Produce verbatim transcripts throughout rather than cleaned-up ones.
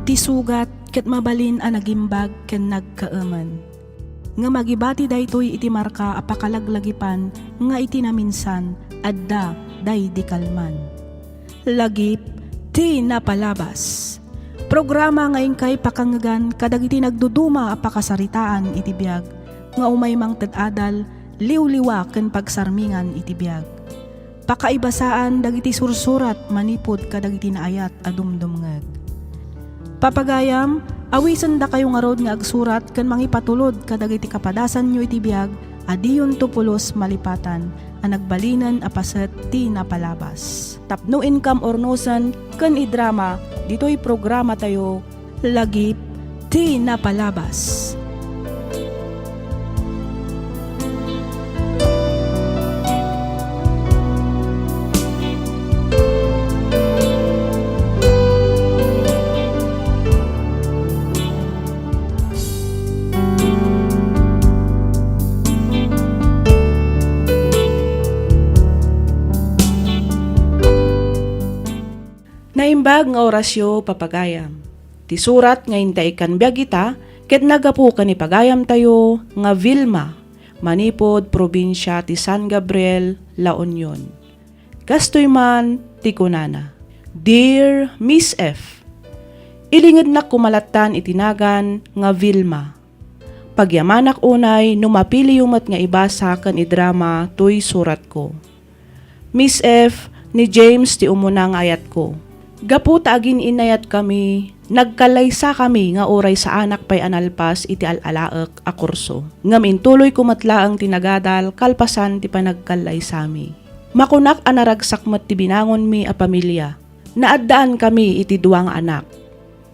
Ti sugat ket mabalin a nagimbag ken nagkaemen. Ngem agibati daytoy iti marka a pakalaglagipan nga iti naminsan, adda daydi kalman. Lagip ti napalabas. Programa nga inkay pakangngegan kadagiti nagduduma a pakasaritaan iti biag nga umay mangted adal, liwliwa ken pagsarmingan iti biag. Pakaibasaan dagiti sursurat manipud kadagiti naayat a dumdumngeg. Papagayam, awisendakayo ngarud nga agsurat ken mangipatulod kadagiti kapadasanyo iti biag a diyonto pulos malipatan a nagbalinen a paset ti napalabas. Tapno inkam urnosen ken idrama ditoy programatayo, Lagip ti Napalabas. Naimbag nga orasyo, papagayam. Ti surat nga intay ikkan biag ita ket naggapu ken ni pagayamtayo nga Vilma, manipud probinsia ti San Gabriel, La Union. Kastoy man ti kunana, "Dear Miss F, ilingednak koma lattan iti nagan nga Vilma. Pagyamanak unay no mapiliyo met nga ibasa ken idrama toy suratko. Miss F, ni James ti umuna nga ayatko. Gapu ta agin-inayatkami, nagkallaysakami nga uray saanak pay a nalpas iti al-alaek a kurso. Ngem intuloyko met laeng ti nagadal kalpasan ti panagkallaysami. Makunak a naragsak met ti binangonmi a pamilia. Naaddaankami iti dua nga anak.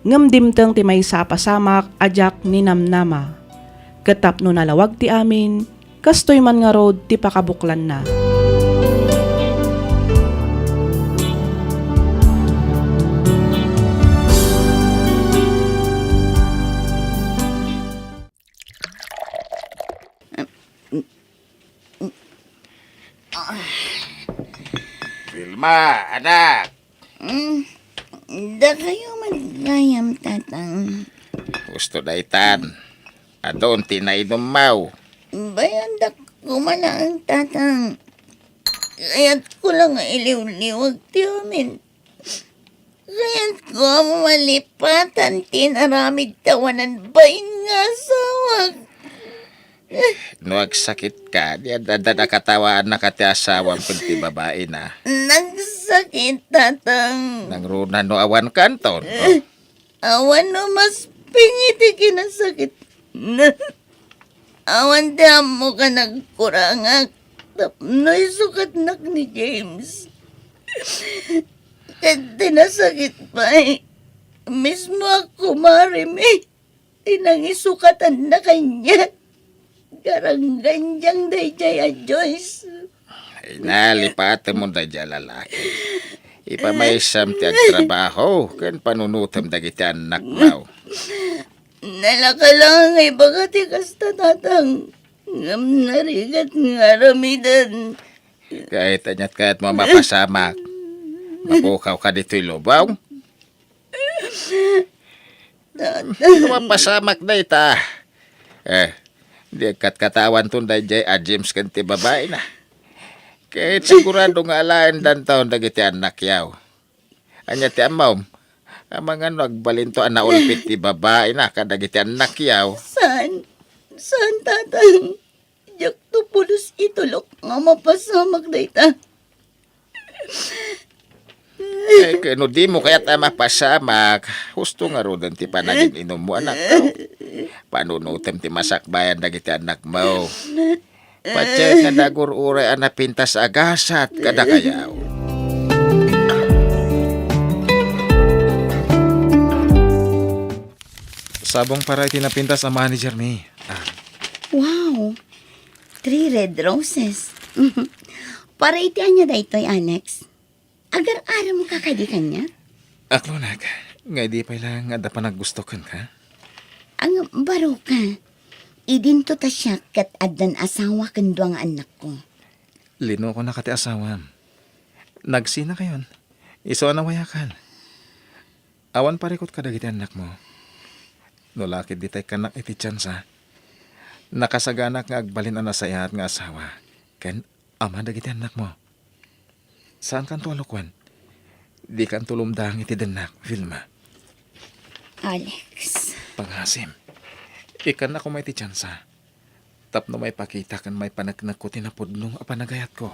Ngem dimteng ti maysa a pasamak a diak ninamnama. Ket tapno nalawag ti amin, kastoy man ngarud ti pakabuklanna." Vilma, anak! Mm, dakayo met gayam, Tatang. Husto daytan. Adun ti nainummaw. Bayandak koma laeng, Tatang. Kayatko la nga iliwliwag ti amin. Kayatko a malipatan ti inaramid ta awanan bain nga asawak. No agsakitka, di adda, adda nakatawaannaka ti asawam ken ti babaina. Nagsakit, Tatang. Nangruna no awan kanton. Oh. Awan no masping iti kinasakit. Awan ti ammo nga nagkurangak tapno isukatnak ni James. Ket ti nasakit pay, mismo a kumarimi ti nangisukatanna kaniak. Garanggandiang daydiay a Joyce. Ay, nalipatemon daydiay a lalaki. Ipamaysam ti agtrabaho ken panunotem dagiti annakmo. Nalaka la nga ibaga ti kasta, Tatang. Ngem narigat nga aramiden. Ket aniat kayatmo a mapasamak? Mapukawka ditoy lubong? Mapasamak dayta. Eh, di katkatawanton daydiay a James ken ti babaina. Ket sigurado nga alaendanton dagiti annakyaw. Ania ti ammom? Amangan no agbalinto a naulpit ti babaina kadagiti annakyaw. Saan? Saan, Tatang? Diakto pulos itulok nga mapasamak dayta. Eh, ket no dimo kayat a mapasamak, husto ngaruden ti panagin-inummo, anak. Panunotem ti masakbayan dagiti annakmo. Patiek nga nagur-uray a napintas a gasat kadakayo. Sabong para iti napintas a manager mi. Ah. Wow! Three red roses. Para iti ania daytoy, Alex? Agar-aramka kadi kaniak? Aklonak, nga idi pay laeng nga adda panaggusto kenka? Ang baro ka. Idinto ta siak ket addan asawa ken dua nga annakko. Linukonaka ti asawam. Nagsinakayon. Isu a nawayakan. Awan parikut kadagiti annakmo. No la ket ditay kannak iti tiansa, nakasaganak nga agbalin a nasayaat nga asawa ken ama dagiti annakmo. Saankanto a lukuen. Dikanto lumdaang iti dennak, Vilma. Alex. Pangasim. Ikkannak koma iti tiansa. Tapno maipakita ken maipaneknekko ti napudno a panagayatko.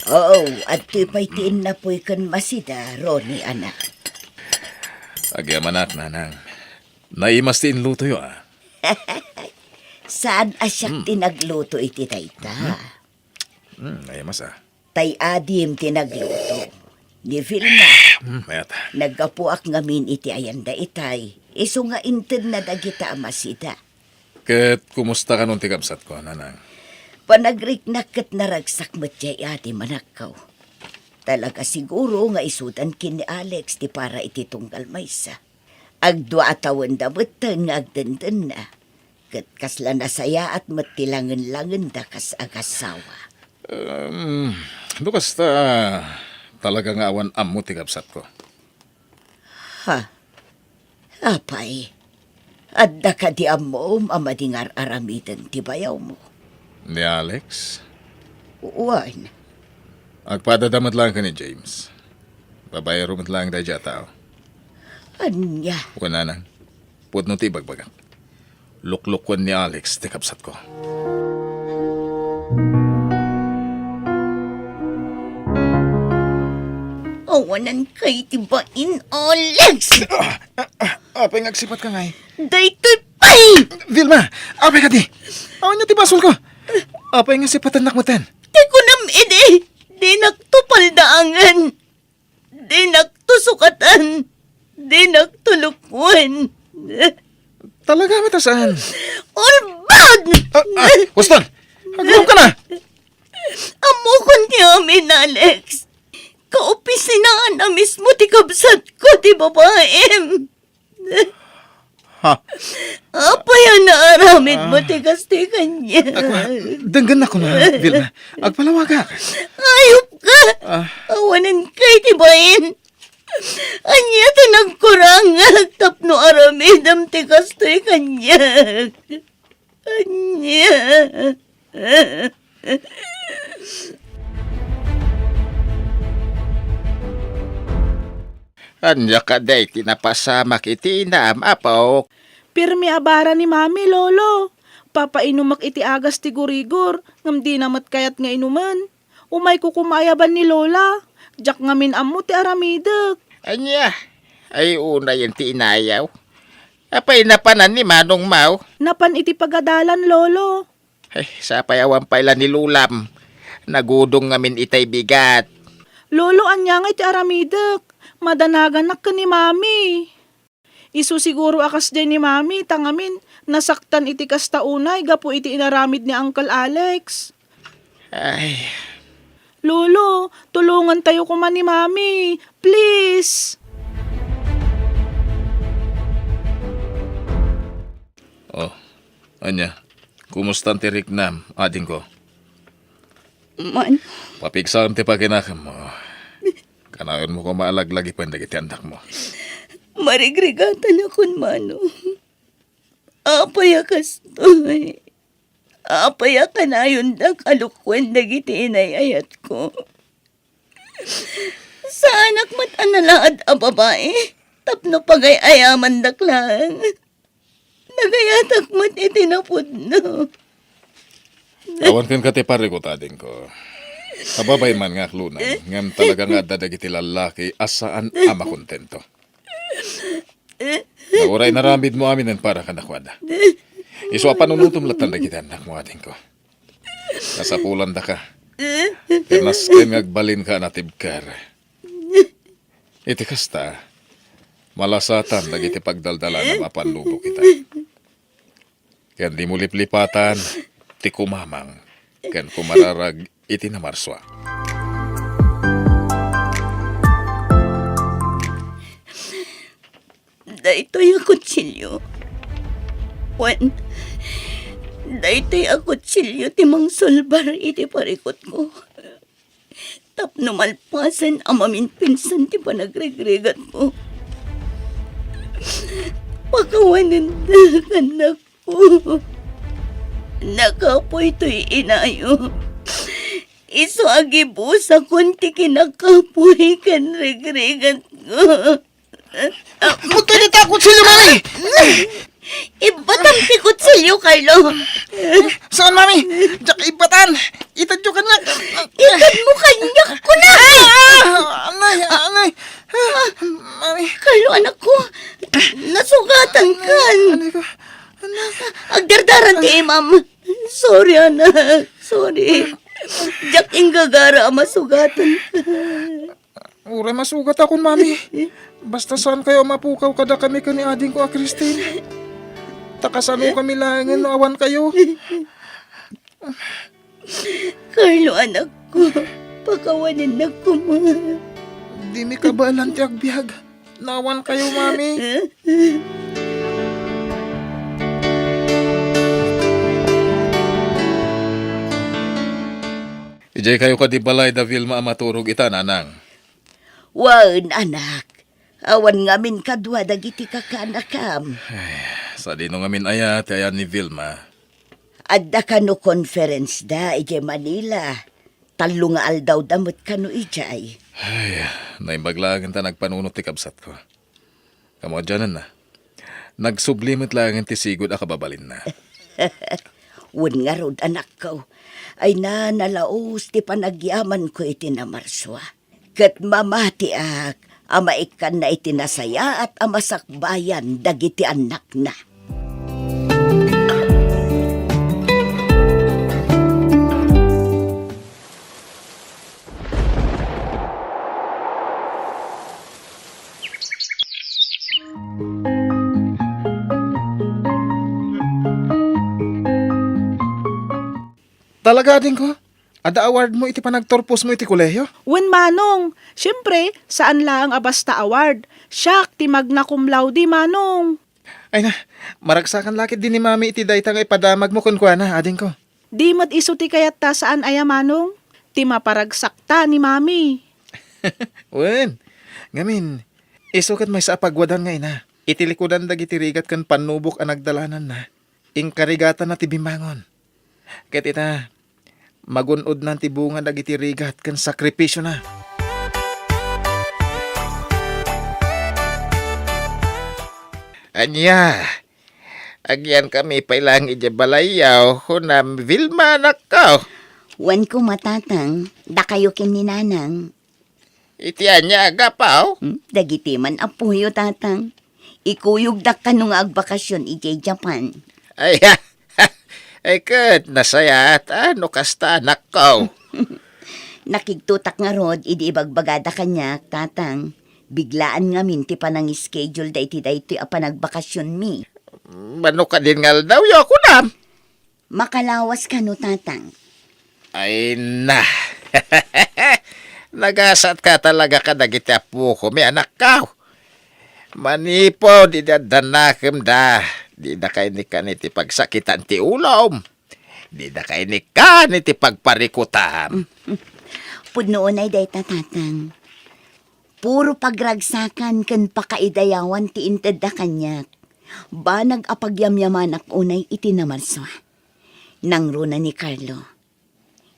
Oo, adtoy pay ti innapoy ken masida, Ronnie, anak. Agyamanak, nanang. Naimas ti inlutoyo, a. Saan a siak Hmm. ti nagluto iti dayta. Hmm. Hmm, naimas, a. Tay adim ti nagluto. Ni Vilma, Hmm, mayat. naggapuak ngamin iti ayanda itay. Isu nga intedna dagita a masida. Ket kumusta kanon ti kabsatko, nanang? Panagriknak ket naragsak met jay adi manakkaw. Talaga siguro nga isudan ken ni Alex ti para iti tunggal maysa. Agdua a tawenda metten nga agdendenna, ket kasla nasayaat met ti langen-langenda kas agasawa. Em, no kasta, talaga nga awan ammo ti kabsatko. Ha? Apay, adda kadi ammom a madi nga ar-aramiden ti bayawmo? Ni Alex? Wen. Agpadada met laeng ken ni James. Babaero met laeng daydiay a tao. Ania? Wen, nanang. Pudno ti ibagbagak. Luklukuen ni Alex ti kabsatko. Awanan kay ti bain, Alex! Ah, ah, ah, apay nga agsipatka ngay? Daytoy pay! Vilma, apay kadi? Awan ti basolko. Apay nga sipatennak metten? Ti kunam idi, dinakto paldaangen. Dinakto sukatan. Dinakto lukuen. Talaga met a saan? Ulbod! Ah, ah, huston! Agurom ka na! Ammokon ti amin, Alex. Kaopisinaan a mismo ti kabsatko ti babaim. Ha? Apay a naaramidmo Ah. ti kastoy kaniak? Ako, denggennak koma, Vilma. Agpalawagak. Ayupka! Ah. Awanen kay ti bain. Ania ti nagkurangak tapno aramidem ti kastoy kaniak? Ania? Ania kadi ti napasamak iti inam, Apok? Pirmi a bara ni Mami, Lolo. Papainumak iti agas ti gurigor, ngem dina met kayat nga inumen. Umayko koma ayaban ni Lola. Diak ngamin ammo ti aramidek. Ania? Ay, unayen ti inayaw. Apay napanan ni Manong Mau? Napan iti pagadalan, Lolo. Ay, sapay awan pay la ni Lolam. Nagudong ngamin itay bigat. Lolo, ania ngay ti aramidek? Madanaganak ken ni Mami. Isu siguro a kasdiay ni Mami, ta ngamin, nasaktan iti kasta unay gapu iti inaramid ni Uncle Alex. Ay. Lolo, tulongantayo koma ni Mami. Please! Oh, ania? Kumustan ti riknam, adingko? Man. Papigsaem ti pakinakemmo. Kanaenmo koma a laglagipen dagiti annakmo. Marigrigatanakon, Manong. Apay a kastoy? Apay a kanayondak a lukuen dagiti inay-ayatko? Saanak met a nalaad a babai tapno pagay-ayamandak laeng. Nagayatak met iti napudno. Awan kenka ti parikut, adingko. Kababay man nga aklona, ngem talaga nga adda dagiti lallaki a saan a makontento. Nga uray naramidmo aminen para kadakuada. Isu a panunotem latta dagiti annakmo, adingko. Kasapulandaka. Ken nasken nga agbalinka a natibker. Iti kasta, malasatan dagiti pagdaldalanam a pannubo kita. Ken dimo liplipatan ti kumamang ken kumararag iti namarsua. Daytoy a kutsilio. Wen, Daytoy a kutsilio ti mangsulbar iti parikutko. Tapno malpasen a maminpinsan ti panagregregatko. Pakawanen, annakko. Nakapuy toy inayo. Isu a gibusakon ti kinakapuy ken regregatko. Putol ita kutsilio, mami! Ibbatam ti kutsilio, Carlo. Saan, mami? Diak ibbatan! Itadyo kaniak! Itadmo kaniak, kuna! Ah! Anay, anay! Mami! Carlo, anakko, nasugatan kan. Anay ko. Agdardaran ti imam. Sorry, anak. Sorry. Diak inggagara a masugatan ka. Uray masugatakon, mami. Basta saan kayo a mapukaw kadakami ken ni adingko a Christine. Ta kasano kami laengen no awan kayo? Carlo, anakko, pakawanennak koma. Dimi kabaelan ti agbiag no awan kayo, mami. Idiay kayo kadi balay da Vilma a maturog ita, nanang? Wen, anak. Awan ngamin kadua dagiti kakaanakam. Ay, sadino ngamin aya ti ayan ni Vilma? Adda kano conference da idiay Manila. Tallo nga aldawda met kano idiay. Ay, naimbag laengen ta nagpanunot ti kabsatko. Kamo, adianenna. Nagsubli met laengen ti sigud a kababalinna. Wen ngarud, anakko. Ay na, nalaus ti panagyamanko iti namarsua. Ket mamatiak a maikkanna iti nasayaat a masakbayan dagiti annakna. Talaga, adingko? Adda award mo iti panagturpos mo iti kolehiyo? Wen, manong. Siempre, saan laeng a basta award. Siak ti magna cum laude, manong. Ay na, maragsakan la ketdi ni Mami iti dayta nga ipadamag mo kenkuana, adingko. Di met isu ti kayatta, saan aya, manong? Ti maparagsakta ni Mami. Wen, ngamin, isu ket maysa a pagwadan nga ina. Iti likudan dagiti rigat ken pannubok a nagdalananna, inkarigatanna ti bimmangon. Ket ita, magun-odnan ti bunga dagiti rigat ken sakripisiona. Ania, agyankami pay laeng idiay balayyo, kunam, Vilma, anakko. Wen koma, tatang, dakayo ken ni nanang. Iti ania a gapu? Hmm, dagiti man a puyo, tatang. Ikuyogdak kano nga agbakasyon idiay Japan. Ay, ay ket nasayaat a no kasta, anakko. Nakigtotak ngarud idi ibagbagada kaniak, tatang. Biglaan ngamin ti panangischedule da iti daytoy a panagvakasionmi. Mano kadin nga aldawyo, kunam? Makalawas kano, tatang? Ay na. Nagasatka talaga kadagiti apukomi, anakko. Manipud idi adda nakemda, didaka inikkan iti pagsakitan ti ulom. Didaka inikkan iti pagparikutam. Pudno unay dayta, tatang. Puro pagragsakan ken pakaidayawan ti intedda kaniak. Banag a pagyamyamanak unay iti namarsua. Nangruna ni Carlo.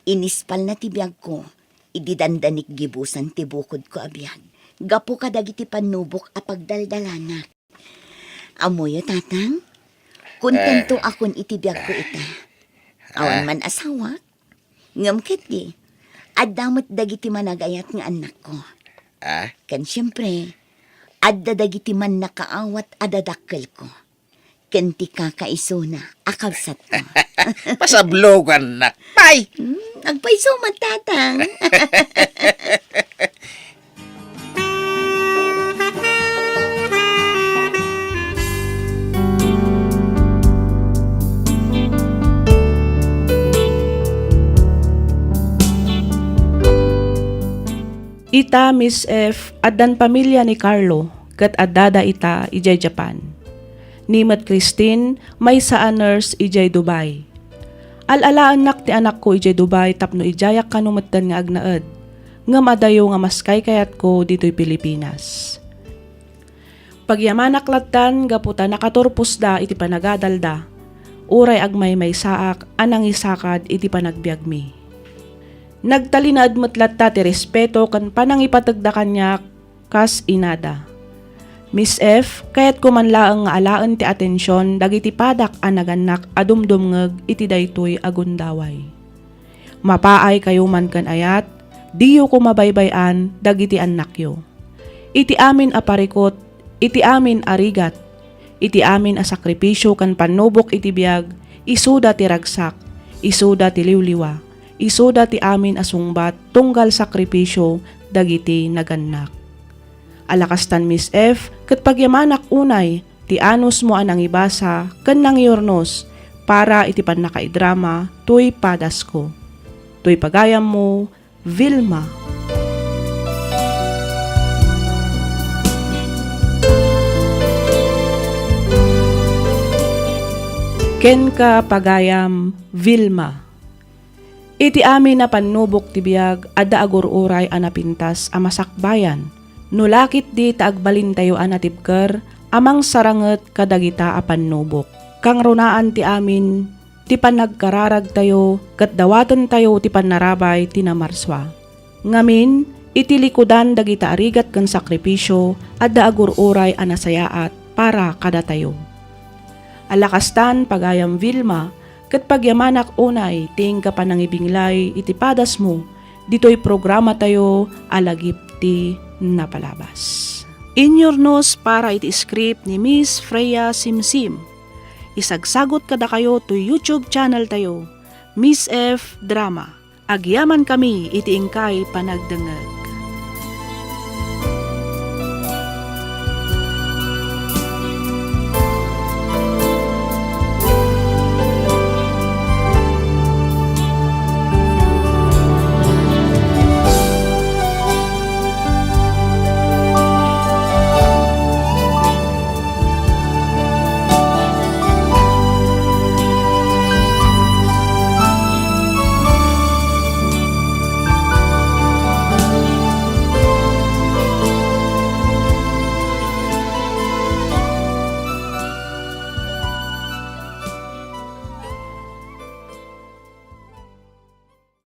Inispalna ti biagko idi dandanik gibusan ti bukodko a biag gapu kadagiti pannubok a pagdaldalanak. Ammoyo, tatang? Kontento Eh. akon iti biagko ita. Awan Ah. man asawak. Ngem ketdi, adda met dagiti managayat nga annakko. Ah? Ken siempre, adda dagiti mannakaawat a dadakkelko. Ken ti kakaisuna a kabsatko. Pasablogannak pay! Hmm, agpayso met, tatang. Ita, Miss F, addan pamilia ni Carlo, ket addada ita idiay Japan. Ni met Christine, maysa a nurse idiay Dubai. Al-alaennak ti anakko idiay Dubai tapno idiayak kano metten nga agnaed, ngem adayo nga maskaykayatko ditoy Pilipinas. Pagyamanak lattan gapu ta nakaturposda iti panagadalda, uray agmaymaysaak a nangisakad iti panagbiagmi. Nagtalinaed met latta ti respeto ken panangipategda kaniak kas inada. Miss F, kayatko man laeng nga alaen ti atension dagiti padak a nagannak a dumdumngeg iti daytoy a gundaway. Mapaaykayo man ken ayat, diyo koma baybay-an dagiti annakyo. Iti amin a parikut, iti amin a rigat, iti amin a sakripisio ken pannubok iti biag, isuda ti ragsak, isuda ti liwliwa, isuda ti amin a sungbat tunggal sakripisio dagiti nagannak. Alakastan, Miss F, ket pagyamanak unay ti anusmo a nangibasa ken nangiurnos para iti pannakaidrama toy padasko. Toy pagayammo, Vilma. Kenka, pagayam, Vilma. Iti amin a pannubok ti biag, adda agur-uray a napintas a masakbayan. No la ketdi ta agbalintayo a natibker a mangsaranget kadagita a pannubok. Kangrunaan ti amin ti panagkararagtayo ket dawatentayo ti pannarabay ti namarsua. Ngamin, iti likudan dagita a rigat ken sakripisio, adda agur-uray a nasayaat para kadatayo. Alakastan, pagayam Vilma, ket pagyamanak unay ti inka panangibinglay iti padasmo ditoy programatayo a Lagip ti Napalabas. Inyurnos para iti script ni Miss Freya Simsim. Isagsagut kadakayo toy YouTube channel tayo, Miss F Drama. Agyamankami iti inkay panagdengngeg.